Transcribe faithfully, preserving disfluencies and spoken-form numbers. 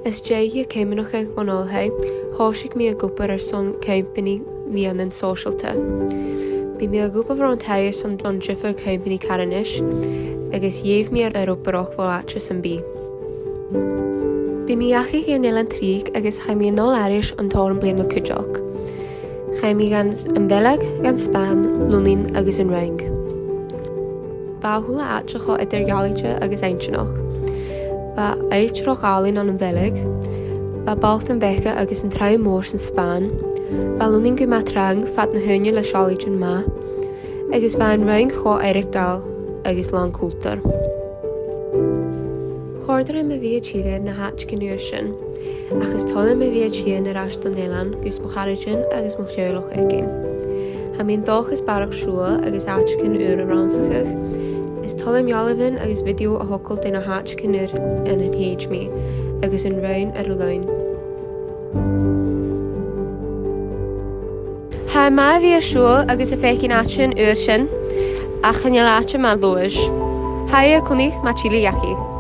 Às dèidh a' cheumnachadh bhon oilthigh, thòisich mi ag obair airson companaidh mheadhanan sòisealta. Bidh mi ag obair ron taigh airson diofar companaidh carthannais, agus dh'èigh mi air, air obrachadh bho àite sam bith. Bidh mi dhachaigh dhan eilean tric agus chaidh mi a-null air ais an t-seachdain-bliadhna cuideachd. Chaidh mi dhan, a' Bheilg, dhan Spàinn, Lunnainn agus an Fhraing. Bha a h-uile àite cho eadar-dhealaichte agus inntinneach. Bha ailtireachd àlainn ann am Beilg. Bha Bòldan Beaga agus an Tràigh Mòr san Spàinn. Bha Lunnainn gu math trang fad na h-ùine le seallaidhean math. Agus bha an Fhraing cho oirdhealaichte agus làn cultar. Chòrd rium a bhith a' tilleadh air na h-àiteachan ùra sin, ach is toil leam a bhith a' tighinn air ais dhan eilean gus mo charaidean agus mo theaghlach fhaicinn. Tha mi an dòchas barrachd siubhail agus àiteachan ùra a rannsachadh. Is toil leam dealbhan agus bhidio a thogail de na h-àiteachan ùra ann an tèid mi, agus an Fhraing air a làimh. Tha e math a bhith a' siubhal agus a' faicinn àiteachan ùra sin, ach chan eil àite math leis. Tha e a' còrdadh rium ma thilleadh dhachaigh.